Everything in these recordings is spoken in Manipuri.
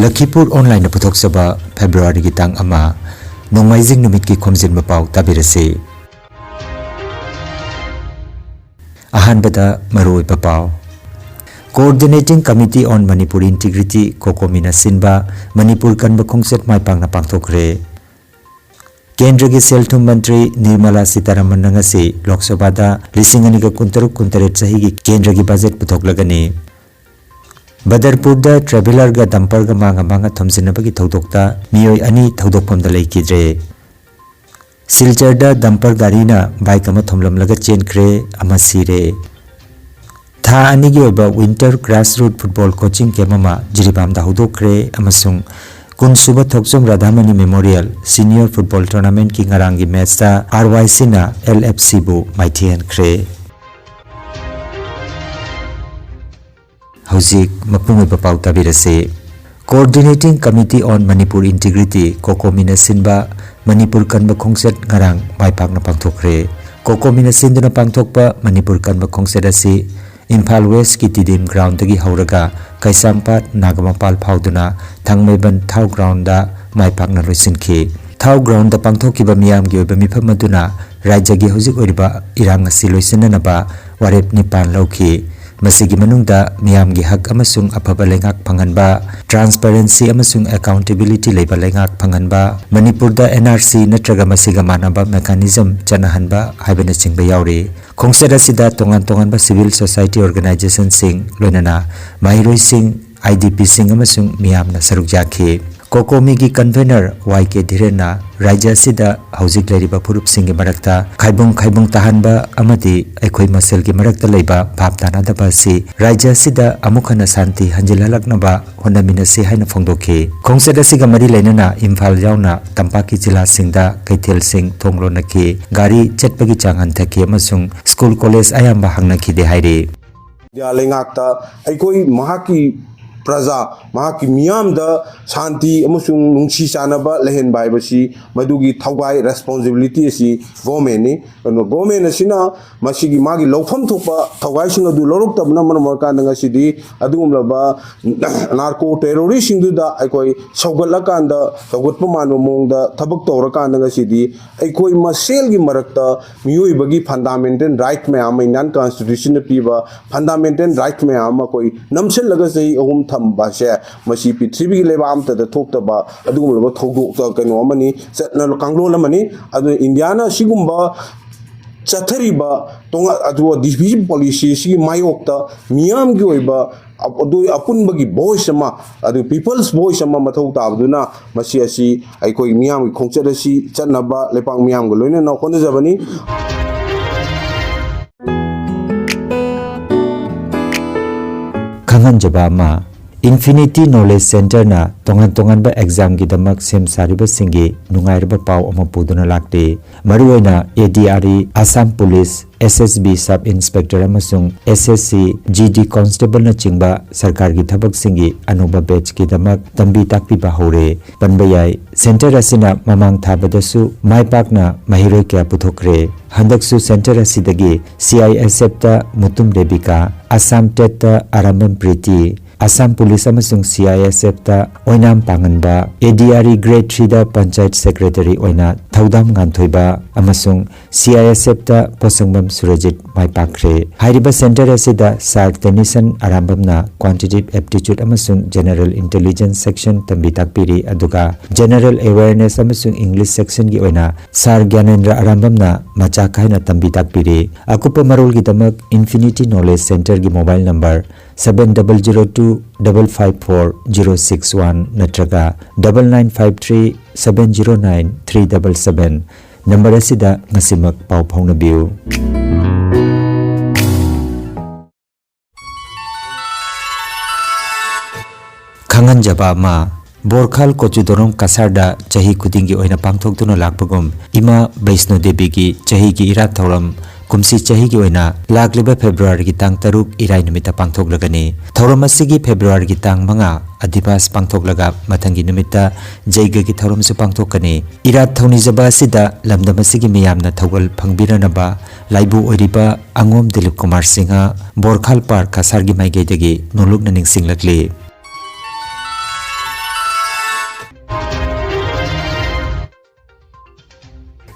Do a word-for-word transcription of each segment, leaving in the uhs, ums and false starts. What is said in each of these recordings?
ꯂꯈꯤꯄꯨꯔ ꯑꯣꯟꯂꯥꯏꯟꯅ ꯄꯨꯊꯣꯛꯆꯕ ꯐꯦꯕ꯭ꯔꯨꯋꯥꯔꯤꯒꯤ ꯇꯥꯡ ꯑꯃ, ꯅꯣꯡꯃꯥꯏꯖꯤꯡ ꯅꯨꯃꯤꯠꯀꯤ ꯈꯣꯝꯖꯤꯟꯕ ꯄꯥꯎ ꯇꯥꯕꯤꯔꯁꯤ꯫ ꯑꯍꯥꯟꯕꯗ ꯃꯔꯨꯑꯣꯏꯕ ꯄꯥꯎ꯫ Coordinating Committee on Manipur Integrity, ꯀꯣꯀꯣꯃꯤꯅ ꯁꯤꯟꯕ ꯃꯅꯤꯄꯨꯔ ꯀꯟꯕ ꯈꯣꯡꯆꯠ ꯃꯥꯏ ꯄꯥꯛꯅ ꯄꯥꯡꯊꯣꯛꯈ꯭ꯔꯦ꯫ ꯀꯦꯟꯗ꯭ꯔꯒꯤ ꯁꯦꯜ ꯊꯨꯝ ꯃꯟꯇ꯭ꯔꯤ ꯅꯤꯔꯃꯂꯥ ꯁꯤꯇꯥꯔꯥꯃꯟꯅ ꯉꯁꯤ ꯂꯣꯛ ꯁꯚꯥꯗ ꯂꯤꯁꯤꯡ ꯑꯅꯤꯒ ꯀꯨꯟꯇꯔꯨꯛ ꯀꯨꯟꯇꯔꯦꯠ ꯆꯍꯤꯒꯤ ꯀꯦꯟꯗ꯭ꯔꯒꯤ ꯕꯖꯦꯠ ꯄꯨꯊꯣꯛꯂꯒꯅꯤ꯫ ꯕꯗꯔꯄꯨꯔꯗ ꯇ꯭ꯔꯦꯚꯦꯂꯔꯒ ꯗꯝꯄꯔꯒ ꯃꯥꯡ ꯑꯃꯥꯡꯅ ꯊꯣꯝꯖꯤꯟꯅꯕꯒꯤ ꯊꯧꯗꯣꯛꯇ ꯃꯤꯑꯣꯏ ꯑꯅꯤ ꯊꯧꯗꯣꯛꯐꯝꯗ ꯂꯩꯈꯤꯗ꯭ꯔꯦ꯫ ꯁꯤꯜꯆꯔꯗ ꯗꯝꯄꯔ ꯒꯥꯔꯤꯅ ꯕꯥꯏꯛ ꯑꯃ ꯊꯣꯝꯂꯝꯂꯒ ꯆꯦꯟꯈ꯭ꯔꯦ, ꯑꯃ ꯁꯤꯔꯦ꯫ ꯊꯥ ꯑꯅꯤꯒꯤ ꯑꯣꯏꯕ winter grassroot football coaching camp ꯑꯃ ꯖꯤꯔꯤꯕꯥꯝꯗ ꯍꯧꯗꯣꯛꯈ꯭ꯔꯦ ꯑꯃꯁꯨꯡ ꯀꯨꯟꯁꯨꯕ ꯊꯣꯛꯆꯣꯝ ꯔꯥꯙꯥꯃꯅꯤ ꯃꯦꯃꯣꯔꯤꯌꯦꯜ ꯁꯤꯅꯤꯌꯔ ꯐꯨꯠꯕꯣꯜ ꯇꯣꯔꯅꯥꯃꯦꯟꯠꯀꯤ ꯉꯔꯥꯡꯒꯤ ꯃꯦꯆꯇ ꯑꯥꯔ ꯋꯥꯏ ꯁꯤꯅ ꯑꯦꯜ ꯑꯦꯐ ꯁꯤꯕꯨ ꯃꯥꯏꯊꯤꯍꯟꯈ꯭ꯔꯦ꯫ ꯍꯧꯖꯤꯛ ꯃꯄꯨꯡ ꯑꯣꯏꯕ ꯄꯥꯎ ꯇꯥꯕꯤꯔꯁꯤ꯫ Coordinating Committee on Manipur Integrity, ꯀꯣꯀꯣꯃꯤꯅ ꯁꯤꯟꯕ ꯃꯅꯤꯄꯨꯔ ꯀꯟꯕ ꯈꯣꯡꯆꯠ ꯉꯔꯥꯡ ꯃꯥꯏ ꯄꯥꯛꯅ ꯄꯥꯡꯊꯣꯛꯈ꯭ꯔꯦ꯫ ꯀꯣꯀꯣꯃꯤꯅ ꯁꯤꯟꯗꯨꯅ ꯄꯥꯡꯊꯣꯛꯄ ꯃꯅꯤꯄꯨꯔ ꯀꯟꯕ ꯈꯣꯡꯆꯠ ꯑꯁꯤ ꯏꯝꯐꯥꯜ ꯋꯦꯁꯀꯤ ꯇꯤꯗꯤꯝ ꯒ꯭ꯔꯥꯎꯟꯗꯒꯤ ꯍꯧꯔꯒ ꯀꯩꯁꯥꯝꯄꯥꯠ ꯅꯥꯒꯥꯃꯄꯥꯜ ꯐꯥꯎꯗꯨꯅ ꯊꯥꯡꯃꯩꯕꯟ ꯊꯥꯎ ꯒ꯭ꯔꯥꯎꯟꯗ ꯃꯥꯏ ꯄꯥꯛꯅ ꯂꯣꯏꯁꯤꯟꯈꯤ꯫ ꯊꯥꯎ ꯒ꯭ꯔꯥꯎꯟꯗ ꯄꯥꯡꯊꯣꯛꯈꯤꯕ ꯃꯤꯌꯥꯝꯒꯤ ꯑꯣꯏꯕ ꯃꯤꯐꯝ ꯑꯗꯨꯅ ꯔꯥꯖ꯭ꯌꯒꯤ ꯍꯧꯖꯤꯛ ꯑꯣꯏꯔꯤꯕ ꯏꯔꯥꯡ ꯑꯁꯤ ꯂꯣꯏꯁꯤꯟꯅꯅꯕ ꯋꯥꯔꯦꯞ ꯅꯤꯄꯥꯟ ꯂꯧꯈꯤ꯫ ꯃꯁꯤꯒꯤ ꯃꯅꯨꯡꯗ ꯃꯤꯌꯥꯝꯒꯤ ꯍꯛ ꯑꯃꯁꯨꯡ ꯑꯐꯕ ꯂꯩꯉꯥꯛ ꯐꯪꯍꯟꯕ, transparency ꯑꯃꯁꯨꯡ accountability ꯂꯩꯕ ꯂꯩꯉꯥꯛ ꯐꯪꯍꯟꯕ, ꯃꯅꯤꯄꯨꯔꯗ ꯑꯦꯟ ꯑꯥꯔ ꯁꯤ ꯅꯠꯇ꯭ꯔꯒ ꯃꯁꯤꯒ ꯃꯥꯟꯅꯕ mechanism ꯆꯠꯅꯍꯟꯕ ꯍꯥꯏꯕꯅꯆꯤꯡꯕ ꯌꯥꯎꯔꯤ꯫ ꯈꯣꯡꯆꯠ ꯑꯁꯤꯗ ꯇꯣꯉꯥꯟ ꯇꯣꯉꯥꯟꯕ civil society organizationꯁꯤꯡ, ꯂꯣꯏꯅꯅ ꯃꯍꯩꯔꯣꯏꯁꯤꯡ, ꯑꯥꯏ ꯗꯤ ꯄꯤꯁꯤꯡ ꯑꯃꯁꯨꯡ ꯃꯤꯌꯥꯝꯅ ꯁꯔꯨꯛ ꯌꯥꯈꯤ꯫ ꯀꯣꯀꯣꯃꯤꯒꯤ convener ꯋꯥꯏ ꯀꯦ ꯙꯤꯔꯦꯟꯅ ꯔꯥꯖ꯭ꯌ ꯑꯁꯤꯗ ꯍꯧꯖꯤꯛ ꯂꯩꯔꯤꯕ ꯐꯨꯔꯨꯞꯁꯤꯡꯒꯤ ꯃꯔꯛꯇ ꯈꯥꯏꯕꯨꯡ ꯈꯥꯏꯕꯨꯡ ꯇꯥꯍꯟꯕ ꯑꯃꯗꯤ ꯑꯩꯈꯣꯏ ꯃꯁꯦꯜꯒꯤ ꯃꯔꯛꯇ ꯂꯩꯕ ꯚꯥꯞ ꯇꯥꯅꯗꯕ ꯑꯁꯤ ꯔꯥꯖ꯭ꯌ ꯑꯁꯤꯗ ꯑꯃꯨꯛ ꯍꯟꯅ ꯁꯥꯟꯇꯤ ꯍꯟꯖꯤꯜꯍꯜꯂꯛꯅꯕ ꯍꯣꯠꯅꯃꯤꯟꯅꯁꯤ ꯍꯥꯏꯅ ꯐꯣꯡꯗꯣꯛꯈꯤ꯫ ꯈꯣꯡꯆꯠ ꯑꯁꯤꯒ ꯃꯔꯤ ꯂꯩꯅꯅ ꯏꯝꯐꯥꯜ ꯌꯥꯎꯅ ꯇꯝꯄꯥꯛꯀꯤ ꯖꯤꯂꯥꯁꯤꯡꯗ ꯀꯩꯊꯦꯜꯁꯤꯡ ꯊꯣꯡ ꯂꯣꯟꯅꯈꯤ, ꯒꯥꯔꯤ ꯆꯠꯄꯒꯤ ꯆꯥꯡ ꯍꯟꯊꯈꯤ ꯑꯃꯁꯨꯡ ꯁ꯭ꯀꯨꯜ ꯀꯣꯂꯦꯖ ꯑꯌꯥꯝꯕ ꯍꯥꯡꯅꯈꯤꯗꯦ ꯍꯥꯏꯔꯤ꯫ ꯏꯟꯗꯤꯌꯥ ꯂꯩꯉꯥꯛꯇ ꯑꯩꯈꯣꯏ ꯃꯍꯥꯛꯀꯤ ꯄ꯭ꯔꯖꯥ, ꯃꯍꯥꯛꯀꯤ ꯃꯤꯌꯥꯝꯗ ꯁꯥꯟꯇꯤ ꯑꯃꯁꯨꯡ ꯅꯨꯡꯁꯤ ꯆꯥꯟꯅꯕ ꯂꯩꯍꯟꯕ ꯍꯥꯏꯕꯁꯤ ꯃꯗꯨꯒꯤ ꯊꯧꯒꯥꯏ, ꯔꯦꯁꯄꯣꯟꯁꯤꯕꯤꯂꯤꯇꯤ ꯑꯁꯤ ꯒꯣꯔꯃꯦꯟꯅꯤ꯫ ꯑꯗꯨꯅ ꯒꯣꯔꯃꯦꯟ ꯑꯁꯤꯅ ꯃꯁꯤꯒꯤ ꯃꯥꯒꯤ ꯂꯧꯐꯝ ꯊꯣꯛꯄ ꯊꯧꯒꯥꯏꯁꯤꯡ ꯑꯗꯨ ꯂꯧꯔꯛꯇꯕꯅ ꯃꯔꯝ ꯑꯣꯏꯔꯀꯥꯟꯗ ꯉꯁꯤꯗꯤ ꯑꯗꯨꯒꯨꯝꯂꯕ ꯅꯥꯔꯀꯣ ꯇꯦꯔꯣꯔꯤꯁꯁꯤꯡꯗꯨꯗ ꯑꯩꯈꯣꯏ ꯁꯧꯒꯠꯂꯀꯥꯟꯗ ꯁꯧꯒꯠꯄ ꯃꯥꯟꯕ ꯃꯑꯣꯡꯗ ꯊꯕꯛ ꯇꯧꯔꯀꯥꯟꯗ ꯉꯁꯤꯗꯤ ꯑꯩꯈꯣꯏ ꯃꯁꯦꯜꯒꯤ ꯃꯔꯛꯇ ꯃꯤꯑꯣꯏꯕꯒꯤ ꯐꯟꯗꯥꯃꯦꯟꯇꯦꯜ ꯔꯥꯏꯠ ꯃꯌꯥꯝ ꯑꯃ, ꯏꯟꯗꯤꯌꯥꯟ ꯀꯟꯁꯇꯤꯇ꯭ꯌꯨꯁꯟꯅ ꯄꯤꯕ ꯐꯟꯗꯥꯃꯦꯟꯇꯦꯜ ꯔꯥꯏꯠ ꯃꯌꯥꯝ ꯑꯃ ꯑꯩꯈꯣꯏ ꯅꯝꯁꯤꯜꯂꯒ ꯆꯍꯤ ꯑꯍꯨꯝ ꯊꯝꯕꯁꯦ, ꯃꯁꯤ ꯄ꯭ꯔꯤꯊꯤꯕꯤꯒꯤ ꯂꯩꯕꯥꯛ ꯑꯃꯠꯇꯗ ꯊꯣꯛꯇꯕ ꯑꯗꯨꯒꯨꯝꯂꯕ ꯊꯧꯗꯣꯛ, ꯀꯩꯅꯣ ꯑꯃꯅꯤ, ꯆꯠꯅ ꯀꯥꯡꯂꯣꯟ ꯑꯃꯅꯤ꯫ ꯑꯗꯨꯅ ꯏꯟꯗꯤꯌꯥꯅ ꯁꯤꯒꯨꯝꯕ ꯆꯠꯊꯔꯤꯕ ꯇꯣꯉꯥꯟ, ꯑꯗꯨꯒ ꯗꯤꯚꯤꯖꯟ ꯄꯣꯂꯤꯁꯤ ꯑꯁꯤꯒꯤ ꯃꯥꯌꯣꯛꯇ ꯃꯤꯌꯥꯝꯒꯤ ꯑꯣꯏꯕ ꯑꯗꯨ ꯑꯄꯨꯟꯕꯒꯤ ꯚꯣꯏꯁ ꯑꯃ, ꯑꯗꯨ ꯄꯤꯄꯜꯁ ꯚꯣꯏꯁ ꯑꯃ ꯃꯊꯧ ꯇꯥꯕꯗꯨꯅ ꯃꯁꯤ ꯑꯁꯤ ꯑꯩꯈꯣꯏ ꯃꯤꯌꯥꯝꯒꯤ ꯈꯣꯡꯆꯠ ꯑꯁꯤ ꯆꯠꯅꯕ ꯂꯩꯄꯥꯛ ꯃꯤꯌꯥꯝꯒ ꯂꯣꯏꯅꯅ ꯍꯣꯠꯅꯖꯕꯅꯤ꯫ ꯈꯪꯍꯟꯖꯕ ꯑꯃ, Infinity Knowledge Centerꯅ ꯇꯣꯉꯥꯟ ꯇꯣꯉꯥꯟꯕ ꯑꯦꯛꯖꯥꯝꯒꯤꯗꯃꯛ ꯁꯦꯝ ꯁꯥꯔꯤꯕꯁꯤꯡꯒꯤ ꯅꯨꯡꯉꯥꯏꯔꯕ ꯄꯥꯎ ꯑꯃ ꯄꯨꯗꯨꯅ ꯂꯥꯛꯂꯤ꯫ ꯃꯔꯨꯑꯣꯏꯅ ADRE, Assam Police, SSB Sub Inspector ꯑꯃꯁꯨꯡ SSC, GD Constableꯅꯆꯤꯡꯕ ꯁꯔꯀꯥꯔꯒꯤ ꯊꯕꯛꯁꯤꯡꯒꯤ ꯑꯅꯧꯕ ꯕꯦꯆꯀꯤꯗꯃꯛ ꯇꯝꯕꯤ ꯇꯥꯛꯄꯤꯕ ꯍꯧꯔꯦ꯫ ꯄꯟꯕ ꯌꯥꯏ, ꯁꯦꯟꯇꯔ ꯑꯁꯤꯅ ꯃꯃꯥꯡ ꯊꯥꯕꯗꯁꯨ ꯃꯥꯏ ꯄꯥꯛꯅ ꯃꯍꯩꯔꯣꯏ ꯀꯌꯥ ꯄꯨꯊꯣꯛꯈ꯭ꯔꯦ꯫ ꯍꯟꯗꯛꯁꯨ ꯁꯦꯟꯇꯔ ꯑꯁꯤꯗꯒꯤ CISFꯇ ꯃꯨꯇꯨꯝ ꯔꯦꯕꯤꯀꯥ, Assam TETꯇ ꯑꯔꯥꯝꯕꯝ ꯄ꯭ꯔꯤꯇꯤ, ꯑꯁꯥꯝ ꯄꯨꯂꯤꯁ ꯑꯃꯁꯨꯡ CISFꯇ ꯑꯣꯏꯅꯥꯝ ꯄꯥꯡꯉꯟꯕ, ADRE Grade Threeꯗ ꯄꯟꯆꯥꯌꯠ ꯁꯦꯀ꯭ꯔꯦꯇꯔꯤ ꯑꯣꯏꯅ ꯊꯧꯗꯥꯝ ꯉꯥꯟꯊꯣꯏꯕ ꯑꯃꯁꯨꯡ CISFꯇ ꯄꯣꯠꯁꯪꯕꯝ ꯁꯨꯔꯖꯤꯠ ꯃꯥꯏ ꯄꯥꯛꯈ꯭ꯔꯦ꯫ ꯍꯥꯏꯔꯤꯕ ꯁꯦꯟꯇꯔ ꯑꯁꯤꯗ ꯁꯥꯔ ꯇꯦꯅꯤꯁꯟ ꯑꯔꯥꯝꯕꯝꯅ Quantitative Aptitude ꯑꯃꯁꯨꯡ General Intelligence Section ꯇꯝꯕꯤ ꯇꯥꯛꯄꯤꯔꯤ, ꯑꯗꯨꯒ General Awareness ꯑꯃꯁꯨꯡ English Sectionꯒꯤ ꯑꯣꯏꯅ ꯁꯥꯔ ꯒ꯭ꯌꯥꯅꯦꯟꯗ꯭ꯔ ꯑꯔꯥꯝꯕꯝꯅ ꯃꯆꯥꯛ ꯈꯥꯏꯅ ꯇꯝꯕꯤ ꯇꯥꯛꯄꯤꯔꯤ꯫ ꯑꯀꯨꯞꯄ ꯃꯔꯣꯜꯒꯤꯗꯃꯛ Infinity Knowledge Centerꯒꯤ mobile number seven double zero two double five four zero six one ꯅꯠꯇ꯭ꯔꯒ double nine five three seven zero nine three double seven number ꯑꯁꯤꯗ ꯉꯁꯤꯃꯛ ꯄꯥꯎ ꯐꯥꯎꯅꯕꯤꯌꯨ꯫ ꯈꯪꯍꯟꯖꯕ ꯑꯃ, ꯕꯣꯔꯈꯥꯜ ꯀꯣꯆꯨꯗꯣꯔꯣꯝ ꯀꯁꯥꯔꯗ ꯆꯍꯤ ꯈꯨꯗꯤꯡꯒꯤ ꯑꯣꯏꯅ ꯄꯥꯡꯊꯣꯛꯇꯨꯅ ꯂꯥꯛꯄꯒꯨꯝ ꯏꯃꯥ ꯕꯩꯁꯅꯣ ꯗꯦꯕꯤꯒꯤ ꯆꯍꯤꯒꯤ ꯏꯔꯥꯠ ꯊꯧꯔꯝ ꯀꯨꯝꯁꯤ ꯆꯍꯤꯒꯤ ꯑꯣꯏꯅ ꯂꯥꯛꯂꯤꯕ ꯐꯦꯕ꯭ꯔꯨꯋꯥꯔꯤꯒꯤ ꯇꯥꯡ ꯇꯔꯨꯛ ꯏꯔꯥꯏ ꯅꯨꯃꯤꯠꯇ ꯄꯥꯡꯊꯣꯛꯂꯒꯅꯤ꯫ ꯊꯧꯔꯝ ꯑꯁꯤꯒꯤ ꯐꯦꯕ꯭ꯔꯨꯋꯥꯔꯤꯒꯤ ꯇꯥꯡ ꯃꯉꯥ ꯑꯗꯤꯕꯥꯁ ꯄꯥꯡꯊꯣꯛꯂꯒ ꯃꯊꯪꯒꯤ ꯅꯨꯃꯤꯠꯇ ꯖꯩꯒꯒꯤ ꯊꯧꯔꯝꯁꯨ ꯄꯥꯡꯊꯣꯛꯀꯅꯤ꯫ ꯏꯔꯥꯠ ꯊꯧꯅꯤꯖꯕ ꯑꯁꯤꯗ ꯂꯝꯗꯝ ꯑꯁꯤꯒꯤ ꯃꯤꯌꯥꯝꯅ ꯊꯧꯒꯜ ꯐꯪꯕꯤꯔꯅꯕ ꯂꯥꯏꯕꯨ ꯑꯣꯏꯔꯤꯕ ꯑꯉꯣꯝ ꯗꯤꯂꯤꯞ ꯀꯨꯃꯥꯔ ꯁꯤꯡꯍ, ꯕꯣꯔꯈꯥꯜ ꯄꯥꯔꯛ ꯀꯁꯥꯔꯒꯤ ꯃꯥꯏꯀꯩꯗꯒꯤ ꯅꯣꯡꯂꯨꯛꯅ ꯅꯤꯡꯁꯤꯡꯂꯛꯂꯤ꯫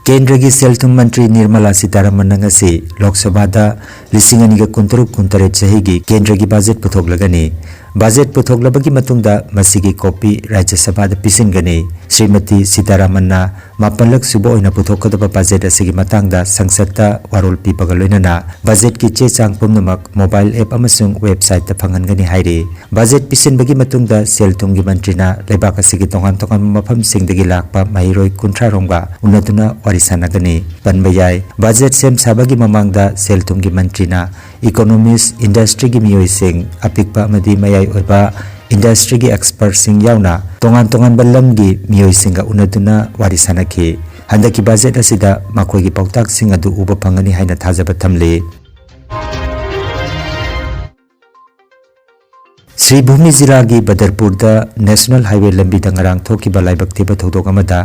ꯀꯦꯟꯗ꯭ꯔꯒꯤ ꯁꯦꯜ ꯊꯨꯝ ꯃꯟꯇ꯭ꯔꯤ ꯅꯤꯔꯃꯂꯥ ꯁꯤꯇꯥꯔꯥꯃꯟꯅ ꯉꯁꯤ ꯂꯣꯛ ꯁꯚꯥꯗ ꯂꯤꯁꯤꯡ ꯑꯅꯤꯒ ꯀꯨꯟꯇꯔꯨꯛ ꯀꯨꯟꯇꯔꯦꯠ ꯆꯍꯤꯒꯤ ꯀꯦꯟꯗ꯭ꯔꯒꯤ ꯕꯖꯦꯠ ꯄꯨꯊꯣꯛꯂꯒꯅꯤ꯫ ꯕꯖꯦꯠ ꯄꯨꯊꯣꯛꯂꯕꯒꯤ ꯃꯇꯨꯡꯗ ꯃꯁꯤꯒꯤ ꯀꯣꯄꯤ ꯔꯥꯖ꯭ꯌ ꯁꯚꯥꯗ ꯄꯤꯁꯤꯟꯒꯅꯤ꯫ ꯁ꯭ꯔꯤꯃꯇꯤ ꯁꯤꯇꯥꯔꯥꯃꯟꯅ ꯃꯥꯄꯜꯂꯛ ꯁꯨꯕ ꯑꯣꯏꯅ ꯄꯨꯊꯣꯛꯀꯗꯕ ꯕꯖꯦꯠ ꯑꯁꯤꯒꯤ ꯃꯇꯥꯡꯗ ꯁꯪꯁꯠꯇ ꯋꯥꯔꯣꯜ ꯄꯤꯕꯒ ꯂꯣꯏꯅꯅ ꯕꯖꯦꯠꯀꯤ ꯆꯦ ꯆꯥꯡ ꯄꯨꯝꯅꯃꯛ ꯃꯣꯕꯥꯏꯜ ꯑꯦꯞ ꯑꯃꯁꯨꯡ ꯋꯦꯕꯁꯥꯏꯠꯇ ꯐꯪꯍꯟꯒꯅꯤ ꯍꯥꯏꯔꯤ꯫ ꯕꯖꯦꯠ ꯄꯤꯁꯤꯟꯕꯒꯤ ꯃꯇꯨꯡꯗ ꯁꯦꯜ ꯊꯨꯝꯒꯤ ꯃꯟꯇ꯭ꯔꯤꯅ ꯂꯩꯕꯥꯛ ꯑꯁꯤꯒꯤ ꯇꯣꯉꯥꯟ ꯇꯣꯉꯥꯟꯕ ꯃꯐꯝꯁꯤꯡꯗꯒꯤ ꯂꯥꯛꯄ ꯃꯍꯩꯔꯣꯏ ꯀꯨꯟꯊ꯭ꯔꯥ ꯔꯣꯝꯒ ꯎꯅꯗꯨꯅ ꯋꯥꯔꯤ ꯁꯥꯟꯅꯒꯅꯤ꯫ ꯄꯟꯕ ꯌꯥꯏ, ꯕꯖꯦꯠ ꯁꯦꯝ ꯁꯥꯕꯒꯤ ꯃꯃꯥꯡꯗ ꯁꯦꯜ ꯊꯨꯝꯒꯤ ꯃꯟꯇ꯭ꯔꯤꯅ ꯏꯀꯣꯅꯣꯃꯤꯁ, ꯏꯟꯗꯁꯇ꯭ꯔꯤꯒꯤ ꯃꯤꯑꯣꯏꯁꯤꯡ, ꯑꯄꯤꯛꯄ ꯑꯃꯗꯤ ꯃꯌꯥꯏ ꯑꯣꯏꯕ ꯏꯟꯗꯁꯇ꯭ꯔꯤꯒꯤ ꯑꯦꯛꯁꯄꯔꯠꯁꯤꯡ ꯌꯥꯎꯅ ꯇꯣꯉꯥꯟ ꯇꯣꯉꯥꯟꯕ ꯂꯝꯒꯤ ꯃꯤꯑꯣꯏꯁꯤꯡꯒ ꯎꯅꯗꯨꯅ ꯋꯥꯔꯤ ꯁꯥꯟꯅꯈꯤ꯫ ꯍꯟꯗꯛꯀꯤ ꯕꯖꯦꯠ ꯑꯁꯤꯗ ꯃꯈꯣꯏꯒꯤ ꯄꯥꯎꯇꯥꯛꯁꯤꯡ ꯑꯗꯨ ꯎꯕ ꯐꯪꯒꯅꯤ ꯍꯥꯏꯅ ꯊꯥꯖꯕ ꯊꯝꯂꯤ꯫ ꯁ꯭ꯔꯤ ꯚꯨꯃꯤ ꯖꯤꯂꯥꯒꯤ ꯕꯗꯔꯄꯨꯔꯗ ꯅꯦꯁꯅꯦꯜ ꯍꯥꯏꯋꯦ ꯂꯝꯕꯤꯗ ꯉꯔꯥꯡ ꯊꯣꯛꯈꯤꯕ ꯂꯥꯏꯕꯛ ꯊꯤꯕ ꯊꯧꯗꯣꯛ ꯑꯃꯗ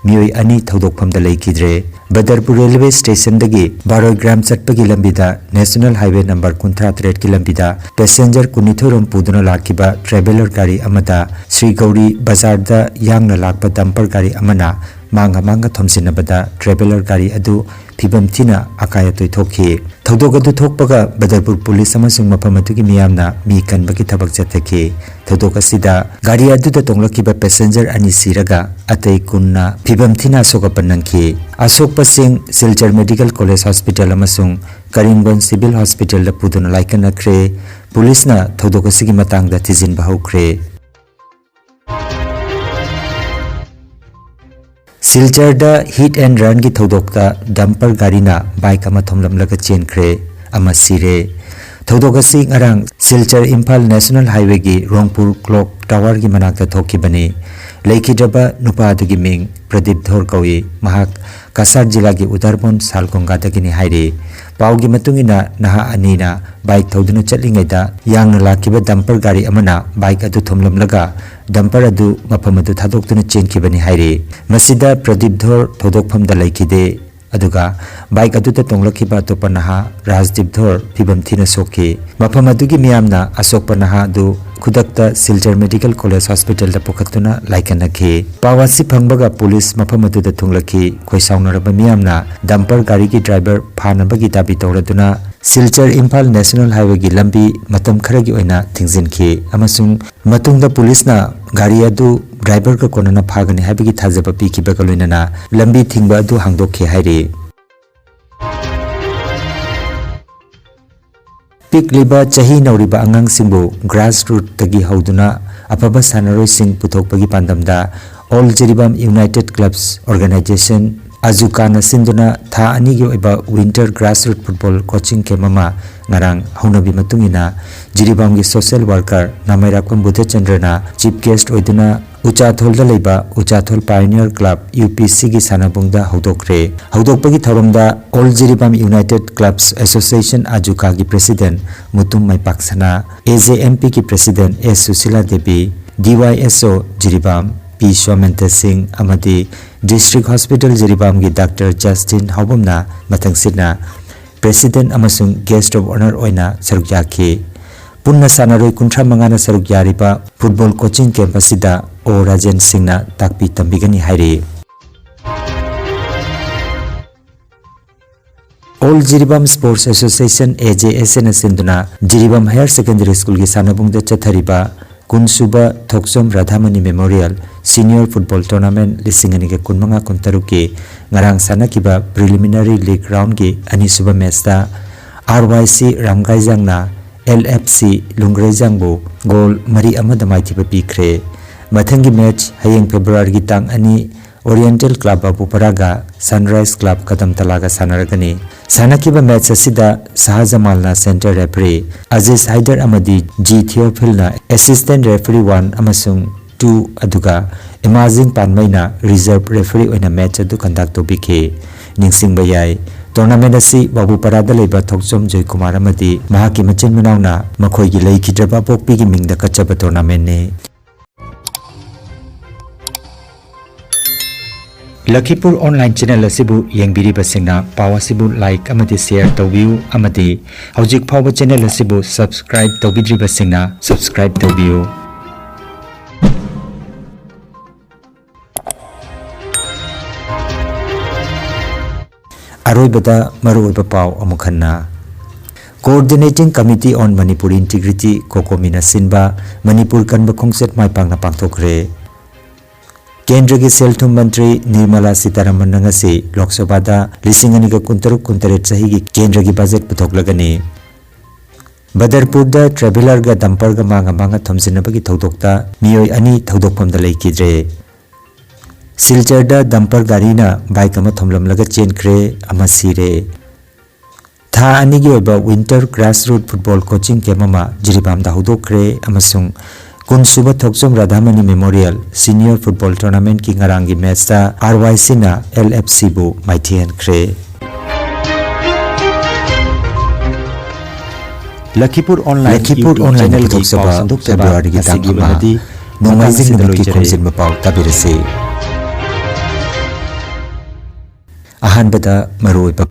ꯃꯤꯑꯣꯏ ꯑꯅꯤ ꯊꯧꯗꯣꯛꯐꯝꯗ ꯂꯩꯈꯤꯗ꯭ꯔꯦ꯫ ꯕꯗꯔꯄꯨꯔ ꯔꯦꯜꯋꯦ ꯁ꯭ꯇꯦꯁꯟꯗꯒꯤ ꯕꯥꯔꯣꯏꯒ꯭ꯔꯥꯝ ꯆꯠꯄꯒꯤ ꯂꯝꯕꯤꯗ ꯅꯦꯁꯅꯦꯜ ꯍꯥꯏꯋꯦ ꯅꯝꯕꯔ ꯀꯨꯟꯊ꯭ꯔꯥ ꯇꯔꯦꯠꯀꯤ ꯂꯝꯕꯤꯗ ꯄꯦꯁꯦꯟꯖꯔ ꯀꯨꯟꯅꯤꯊꯣꯏ ꯔꯣꯝ ꯄꯨꯗꯨꯅ ꯂꯥꯛꯈꯤꯕ ꯇ꯭ꯔꯦꯚꯦꯂꯔ ꯒꯥꯔꯤ ꯑꯃꯗ ꯁ꯭ꯔꯤ ꯒꯧꯔꯤ ꯕꯖꯥꯔꯗ ꯌꯥꯡꯅ ꯂꯥꯛꯄ ꯗꯝꯄꯔ ꯒꯥꯔꯤ ꯑꯃꯅ ꯃꯥꯡꯒ ꯃꯥꯡꯒ ꯊꯣꯝꯖꯤꯟꯅꯕꯗ ꯇ꯭ꯔꯦꯚꯦꯂꯔ ꯒꯥꯔꯤ ꯑꯗꯨ ꯐꯤꯕꯝ ꯊꯤꯅ ꯑꯀꯥꯏ ꯑꯇꯣꯏ ꯊꯣꯛꯈꯤ꯫ ꯊꯧꯗꯣꯛ ꯑꯗꯨ ꯊꯣꯛꯄꯒ ꯕꯗꯔꯄꯨꯔ ꯄꯨꯂꯤꯁ ꯑꯃꯁꯨꯡ ꯃꯐꯝ ꯑꯗꯨꯒꯤ ꯃꯤꯌꯥꯝꯅ ꯃꯤ ꯀꯟꯕꯒꯤ ꯊꯕꯛ ꯆꯠꯊꯈꯤ꯫ ꯊꯧꯗꯣꯛ ꯑꯁꯤꯗ ꯒꯥꯔꯤ ꯑꯗꯨꯗ ꯇꯣꯡꯂꯛꯈꯤꯕ ꯄꯦꯁꯦꯟꯖꯔ ꯑꯅꯤ ꯁꯤꯔꯒ ꯑꯇꯩ ꯀꯨꯟꯅ ꯐꯤꯕꯝ ꯊꯤꯅ ꯑꯁꯣꯛ ꯑꯄꯟ ꯅꯪꯈꯤ꯫ ꯑꯁꯣꯛꯄꯁꯤꯡ ꯁꯤꯜꯆꯔ ꯃꯦꯗꯤꯀꯦꯜ ꯀꯣꯂꯦꯖ ꯍꯣꯁꯄꯤꯇꯥꯜ ꯑꯃꯁꯨꯡ ꯀꯔꯤꯝꯒꯟꯖ ꯁꯤꯚꯤꯜ ꯍꯣꯁꯄꯤꯇꯥꯜꯗ ꯄꯨꯗꯨꯅ ꯂꯥꯏꯀꯠꯅꯈ꯭ꯔꯦ꯫ ꯄꯨꯂꯤꯁꯅ ꯊꯧꯗꯣꯛ ꯑꯁꯤꯒꯤ ꯃꯇꯥꯡꯗ ꯊꯤꯖꯤꯟꯕ ꯍꯧꯈ꯭ꯔꯦ꯫ ꯁꯤꯜꯆꯔꯗ ꯍꯤꯠ ꯑꯦꯟ ꯔꯟꯒꯤ ꯊꯧꯗꯣꯛꯇ ꯗꯝꯄꯔ ꯒꯥꯔꯤꯅ ꯕꯥꯏꯛ ꯑꯃ ꯊꯣꯝꯂꯝꯂꯒ ꯆꯦꯟꯈ꯭ꯔꯦ, ꯑꯃ ꯁꯤꯔꯦ꯫ ꯊꯧꯗꯣꯛ ꯑꯁꯤ ꯉꯔꯥꯡ ꯁꯤꯜꯆꯔ ꯏꯝꯐꯥꯜ ꯅꯦꯁꯅꯦꯜ ꯍꯥꯏꯋꯦꯒꯤ ꯔꯣꯡꯄꯨꯔ ꯀ꯭ꯂꯣꯛ ꯇꯥꯋꯔꯒꯤ ꯃꯅꯥꯛꯇ ꯊꯣꯛꯈꯤꯕꯅꯤ꯫ ꯂꯩꯈꯤꯗ꯭ꯔꯕ ꯅꯨꯄꯥ ꯑꯗꯨꯒꯤ ꯃꯤꯡ ꯄ꯭ꯔꯗꯤꯞ ꯙꯣꯔ ꯀꯧꯏ꯫ ꯃꯍꯥꯛ ꯀꯁꯥꯔ ꯖꯤꯂꯥꯒꯤ ꯎꯗꯥꯔꯕꯣꯟ ꯁꯥꯜꯒꯣꯡꯒꯥꯗꯒꯤꯅꯤ ꯍꯥꯏꯔꯤ꯫ ꯄꯥꯎꯒꯤ ꯃꯇꯨꯡ ꯏꯟꯅ, ꯅꯍꯥ ꯑꯅꯤꯅ ꯕꯥꯏꯛ ꯊꯧꯗꯨꯅ ꯆꯠꯂꯤꯉꯩꯗ ꯌꯥꯡꯅ ꯂꯥꯛꯈꯤꯕ ꯗꯝꯄꯔ ꯒꯥꯔꯤ ꯑꯃꯅ ꯕꯥꯏꯛ ꯑꯗꯨ ꯊꯣꯝꯂꯝꯂꯒ ꯗꯝꯄꯔ ꯑꯗꯨ ꯃꯐꯝ ꯑꯗꯨ ꯊꯥꯗꯣꯛꯇꯨꯅ ꯆꯦꯟꯈꯤꯕꯅꯤ ꯍꯥꯏꯔꯤ꯫ ꯃꯁꯤꯗ ꯄ꯭ꯔꯗꯤꯞ ꯙꯣꯔ ꯊꯧꯗꯣꯛꯐꯝꯗ ꯂꯩꯈꯤꯗꯦ꯫ ꯑꯗꯨꯒ ꯕꯥꯏꯛ ꯑꯗꯨꯗ ꯇꯣꯡꯂꯛꯈꯤꯕ ꯑꯇꯣꯞꯄ ꯅꯍꯥ ꯔꯥꯖꯗꯤꯞ ꯙꯣꯔ ꯐꯤꯕꯝ ꯊꯤꯅ ꯁꯣꯛꯈꯤ꯫ ꯃꯐꯝ ꯑꯗꯨꯒꯤ ꯃꯤꯌꯥꯝꯅ ꯑꯁꯣꯛꯄ ꯅꯍꯥ ꯑꯗꯨ ꯈꯨꯗꯛꯇ ꯁꯤꯜꯆꯔ ꯃꯦꯗꯤꯀꯦꯜ ꯀꯣꯂꯦꯖ ꯍꯣꯁꯄꯤꯇꯥꯜꯗ ꯄꯨꯈꯠꯇꯨꯅ ꯂꯥꯏꯀꯠꯅꯈꯤ꯫ ꯄꯥꯎ ꯑꯁꯤ ꯐꯪꯕꯒ ꯄꯨꯂꯤꯁ ꯃꯐꯝ ꯑꯗꯨꯗ ꯊꯨꯡꯂꯛꯈꯤ꯫ ꯈꯣꯏꯁꯥꯎꯅꯔꯕ ꯃꯤꯌꯥꯝꯅ ꯗꯝꯄꯔ ꯒꯥꯔꯤꯒꯤ ꯗ꯭ꯔꯥꯏꯚꯔ ꯐꯥꯅꯕꯒꯤ ꯗꯥꯕꯤ ꯇꯧꯔꯗꯨꯅ ꯁꯤꯜꯆꯔ ꯏꯝꯐꯥꯜ ꯅꯦꯁꯅꯦꯜ ꯍꯥꯏꯋꯦꯒꯤ ꯂꯝꯕꯤ ꯃꯇꯝ ꯈꯔꯒꯤ ꯑꯣꯏꯅ ꯊꯤꯡꯖꯤꯟꯈꯤ ꯑꯃꯁꯨꯡ ꯃꯇꯨꯡꯗ ꯄꯨꯂꯤꯁꯅ ꯒꯥꯔꯤ ꯑꯗꯨ ꯗ꯭ꯔꯥꯏꯚꯔꯒ ꯀꯣꯟꯅꯅ ꯐꯥꯒꯅꯤ ꯍꯥꯏꯕꯒꯤ ꯊꯥꯖꯕ ꯄꯤꯈꯤꯕꯒ ꯂꯣꯏꯅꯅ ꯂꯝꯕꯤ ꯊꯤꯡꯕ ꯑꯗꯨ ꯍꯥꯡꯗꯣꯛꯈꯤ ꯍꯥꯏꯔꯤ꯫ ꯄꯤꯛꯂꯤꯕ ꯆꯍꯤ ꯅꯧꯔꯤꯕ ꯑꯉꯥꯡꯁꯤꯡꯕꯨ ꯒ꯭ꯔꯥꯁ ꯔꯨꯠꯇꯒꯤ ꯍꯧꯗꯨꯅ ꯑꯐꯕ ꯁꯥꯟꯅꯔꯣꯏꯁꯤꯡ ꯄꯨꯊꯣꯛꯄꯒꯤ ꯄꯥꯟꯗꯝꯗ all Jiribam united clubs organization, ꯑꯖꯨꯀꯥꯅ ꯁꯤꯟꯗꯨꯅ ꯊꯥ ꯑꯅꯤꯒꯤ ꯑꯣꯏꯕ winter grass root football coaching camp ꯑꯃ ꯉꯔꯥꯡ ꯍꯧꯅꯕꯤ ꯃꯇꯨꯡ ꯏꯟꯅ ꯖꯤꯔꯤꯕꯥꯝꯒꯤ ꯁꯣꯁꯤꯌꯦꯜ ꯋꯥꯔꯀꯔ ꯅꯥꯃꯩꯔꯥꯛꯄꯝ ꯕꯨꯙꯆꯟꯗ꯭ꯔꯅ ꯆꯤꯐ ꯒꯦꯁ꯭ꯠ ꯑꯣꯏꯗꯨꯅ ꯎꯆꯥꯊꯣꯜꯗ ꯂꯩꯕ ꯎꯆꯥꯊꯣꯜ ꯄꯥꯏꯑꯣꯅꯤꯌꯔ ꯀ꯭ꯂꯕ, ꯌꯨ ꯄꯤ ꯁꯤꯒꯤ ꯁꯥꯟꯅꯕꯨꯡꯗ ꯍꯧꯗꯣꯛꯈ꯭ꯔꯦ꯫ ꯍꯧꯗꯣꯛꯄꯒꯤ ꯊꯧꯔꯝꯗ all Jiribam united clubs association, ꯑꯖꯨꯀꯥꯒꯤ ꯄ꯭ꯔꯦꯁꯤꯗꯦꯟꯠ ꯃꯨꯇꯨꯝ ꯃꯥꯏꯄꯥꯛꯁꯅꯥ, ꯑꯦ ꯖꯦ ꯑꯦꯝ ꯄꯤꯒꯤ president S Sushila Devi, D Y S O Jiribam P Somenta Singh ꯑꯃꯗꯤ ꯗꯤꯁꯇ꯭ꯔꯤꯛ ꯍꯣꯁꯄꯤꯇꯥꯜ ꯖꯤꯔꯤꯕꯥꯝꯒꯤ ꯗꯥꯛꯇꯔ ꯖꯁꯇꯤꯟ ꯍꯥꯎꯕꯝꯅ ꯃꯊꯪꯁꯤꯠꯅ ꯄ꯭ꯔꯦꯁꯤꯗꯦꯟꯠ ꯑꯃꯁꯨꯡ ꯒꯦꯁ꯭ꯠ ꯑꯣꯐ ꯑꯣꯅꯔ ꯑꯣꯏꯅ ꯁꯔꯨꯛ ꯌꯥꯈꯤ꯫ ꯄꯨꯟꯅ ꯁꯥꯟꯅꯔꯣꯏ ꯀꯨꯟꯊ꯭ꯔꯥ ꯃꯉꯥꯅ ꯁꯔꯨꯛ ꯌꯥꯔꯤꯕ ꯐꯨꯠꯕꯣꯜ ꯀꯣꯆꯤꯡ ꯀꯦꯝꯞ ꯑꯁꯤꯗ ꯑꯣ ꯔꯥꯖꯦꯟ ꯁꯤꯡꯅ ꯇꯥꯛꯄꯤ ꯇꯝꯕꯤꯒꯅꯤ ꯍꯥꯏꯔꯤ꯫ ꯑꯣꯜ ꯖꯤꯔꯤꯕꯥꯝ ꯁ꯭ꯄꯣꯔꯠꯁ ꯑꯦꯁꯣꯁꯤꯌꯦꯁꯟ, ꯑꯦ ꯖꯦ ꯑꯦꯁ ꯑꯦꯅ ꯁꯤꯟꯗꯨꯅ ꯖꯤꯔꯤꯕꯥꯝ ꯍꯥꯌꯔ ꯁꯦꯀꯦꯟꯗꯔꯤ ꯁ꯭ꯀꯨꯜꯒꯤ ꯁꯥꯟꯅꯕꯨꯡꯗ ꯆꯠꯊꯔꯤꯕ ꯀꯨꯟꯁꯨꯕ ꯊꯣꯛꯆꯣꯝ ꯔꯥꯙꯥꯃꯅꯤ ꯃꯦꯃꯣꯔꯤꯌꯦꯜ ꯁꯤꯅꯤꯌꯔ ꯐꯨꯠꯕꯣꯜ ꯇꯣꯔꯅꯥꯃꯦꯟꯠ ꯂꯤꯁꯤꯡ ꯑꯅꯤꯒ ꯀꯨꯟꯃꯉꯥ ꯀꯨꯟꯇꯔꯨꯛꯀꯤ ꯉꯔꯥꯡ ꯁꯥꯟꯅꯈꯤꯕ ꯄ꯭ꯔꯤꯂꯤꯃꯤꯅꯔꯤ ꯂꯤꯒ ꯔꯥꯎꯟꯒꯤ ꯑꯅꯤꯁꯨꯕ ꯃꯦꯆꯇ ꯑꯥꯔ ꯋꯥꯏ ꯁꯤ ꯔꯥꯝꯒꯥꯏꯖꯥꯡꯅ ꯑꯦꯜ ꯑꯦꯐ ꯁꯤ ꯂꯨꯡꯒ꯭ꯔꯩꯖꯥꯡꯕꯨ ꯒꯣꯜ ꯃꯔꯤ ꯑꯃꯗ ꯃꯥꯏꯊꯤꯕ ꯄꯤꯈ꯭ꯔꯦ꯫ ꯃꯊꯪꯒꯤ ꯃꯦꯆ ꯍꯌꯦꯡ ꯐꯦꯕ꯭ꯔꯨꯋꯥꯔꯤꯒꯤ ꯇꯥꯡ ꯑꯅꯤ ꯑꯣꯔꯤꯌꯦꯟꯇꯦꯜ ꯀ꯭ꯂꯕ ꯕꯥꯕꯨꯄꯔꯥꯒ ꯁꯟꯔꯥꯏꯖ ꯀ꯭ꯂꯕ ꯀꯗꯝꯇꯂꯥꯒ ꯁꯥꯟꯅꯔꯒꯅꯤ꯫ ꯁꯥꯟꯅꯈꯤꯕ ꯃꯦꯆ ꯑꯁꯤꯗ ꯁꯍꯥꯖꯃꯥꯜꯅ ꯁꯦꯟꯇꯔ ꯔꯦꯐꯔꯤ, ꯑꯖꯤꯖ ꯍꯥꯏꯗꯔ ꯑꯃꯗꯤ ꯖꯤ ꯊꯤꯌꯣꯐꯤꯜꯅ ꯑꯦꯁꯤꯁꯇꯦꯟꯠ ꯔꯦꯐꯔꯤ ꯋꯥꯟ ꯑꯃꯁꯨꯡ ꯇꯨ, ꯑꯗꯨꯒ ꯏꯃꯥꯖꯤꯡ ꯄꯥꯟꯃꯩꯅ reserve referee ꯑꯣꯏꯅ match ꯑꯗꯨ conduct ꯇꯧꯕꯤꯈꯤ꯫ ꯅꯤꯡꯁꯤꯡꯕ ꯌꯥꯏ, tournament ꯑꯁꯤ ꯕꯥꯕꯨꯄꯥꯔꯥꯗ ꯂꯩꯕ ꯊꯣꯛꯆꯣꯝ ꯖꯣꯏꯀꯨꯃꯥꯔ ꯑꯃꯗꯤ ꯃꯍꯥꯛꯀꯤ ꯃꯆꯤꯟ ꯃꯅꯥꯎꯅ ꯃꯈꯣꯏꯒꯤ ꯂꯩꯈꯤꯗ꯭ꯔꯕ ꯑꯄꯣꯛꯄꯤꯒꯤ ꯃꯤꯡꯗ ꯀꯠꯆꯕ tournamentꯅꯤ꯫ ꯂꯈꯤꯄꯨꯔ online channel ꯑꯁꯤꯕꯨ ꯌꯦꯡꯕꯤꯔꯤꯕꯁꯤꯡꯅ ꯄꯥꯎ ꯑꯁꯤꯕꯨ like ꯑꯃꯗꯤ share ꯇꯧꯕꯤꯌꯨ ꯑꯃꯗꯤ ꯍꯧꯖꯤꯛ ꯐꯥꯎꯕ channel ꯑꯁꯤꯕꯨ subscribe ꯇꯧꯕꯤꯗ꯭ꯔꯤꯕꯁꯤꯡꯅ subscribe ꯇꯧꯕꯤꯌꯨ꯫ ꯑꯔꯣꯏꯕꯗ ꯃꯔꯨꯑꯣꯏꯕ ꯄꯥꯎ ꯑꯃꯨꯛ ꯍꯟꯅ꯫ Coordinating Committee on Manipur Integrity, COCOMIꯅ ꯁꯤꯟꯕ ꯃꯅꯤꯄꯨꯔ ꯀꯟꯕ ꯈꯣꯡꯆꯠ ꯃꯥꯏ ꯄꯥꯛꯅ ꯄꯥꯡꯊꯣꯛꯈ꯭ꯔꯦ꯫ ꯀꯦꯟꯗ꯭ꯔꯒꯤ ꯁꯦꯜ ꯊꯨꯝ ꯃꯟꯇ꯭ꯔꯤ ꯅꯤꯔꯃꯂꯥ ꯁꯤꯇꯥꯔꯥꯃꯟꯅ ꯉꯁꯤ ꯂꯣꯛ ꯁꯚꯥꯗ ꯂꯤꯁꯤꯡ ꯑꯅꯤꯒ ꯀꯨꯟꯇꯔꯨꯛ ꯀꯨꯟꯇꯔꯦꯠ ꯆꯍꯤꯒꯤ ꯀꯦꯟꯗ꯭ꯔꯒꯤ ꯕꯖꯦꯠ ꯄꯨꯊꯣꯛꯂꯒꯅꯤ꯫ ꯕꯗꯔꯄꯨꯔꯗ travellerꯒ dumperꯒ ꯃꯥꯡꯉ ꯃꯥꯡꯉ ꯊꯣꯝꯖꯤꯟꯅꯕꯒꯤ ꯊꯧꯗꯣꯛꯇ ꯃꯤꯑꯣꯏ ꯑꯅꯤ ꯊꯧꯗꯣꯛꯐꯝꯗ ꯂꯩꯈꯤꯗ꯭ꯔꯦ꯫ ꯁꯤꯜꯆꯔꯗ dumper ꯒꯥꯔꯤꯅ bike ꯑꯃ ꯊꯣꯝꯂꯝꯂꯒ ꯆꯦꯟꯈ꯭ꯔꯦ, ꯑꯃ ꯁꯤꯔꯦ꯫ ꯊꯥ ꯑꯅꯤꯒꯤ ꯑꯣꯏꯕ winter grassroot football coaching camp ꯑꯃ ꯖꯤꯔꯤꯕꯥꯝꯗ ꯍꯧꯗꯣꯛꯈ꯭ꯔꯦ ꯑꯃꯁꯨꯡ ꯀꯨꯟꯁꯨꯕ ꯊꯣꯛꯆꯣꯝ ꯔꯥꯙꯥꯃꯅꯤ Memorial Senior Football Tournamentꯀꯤ ꯉꯔꯥꯡꯒꯤ matchꯇ RYCꯅ LFCꯕꯨ ꯃꯥꯏꯊꯤꯍꯟꯈ꯭ꯔꯦ꯫ ꯂꯈꯤꯄꯨꯔ online ꯂꯈꯤꯄꯨꯔ YouTube online channelꯒꯤ ꯄꯨꯊꯣꯛꯆꯕ ꯄꯥꯎ ꯁꯟꯗꯣꯛꯆꯕ Februaryꯒꯤ ꯇꯥꯡ ꯉꯁꯤꯒꯤ ꯑꯃ ꯑꯣꯏꯅꯗꯤ ꯅꯣꯡꯃꯥꯏꯖꯤꯡ ꯃꯇꯥꯡ ꯑꯁꯤꯗ ꯅꯨꯃꯤꯠꯀꯤ ꯂꯣꯏꯖꯔꯦ꯫ ꯈꯣꯝꯖꯤꯟꯕ ꯄꯥꯎ ꯇꯥꯕꯤꯔꯁꯤ꯫ ꯑꯍꯥꯟꯕꯗ ꯃꯔꯨꯑꯣꯏꯕ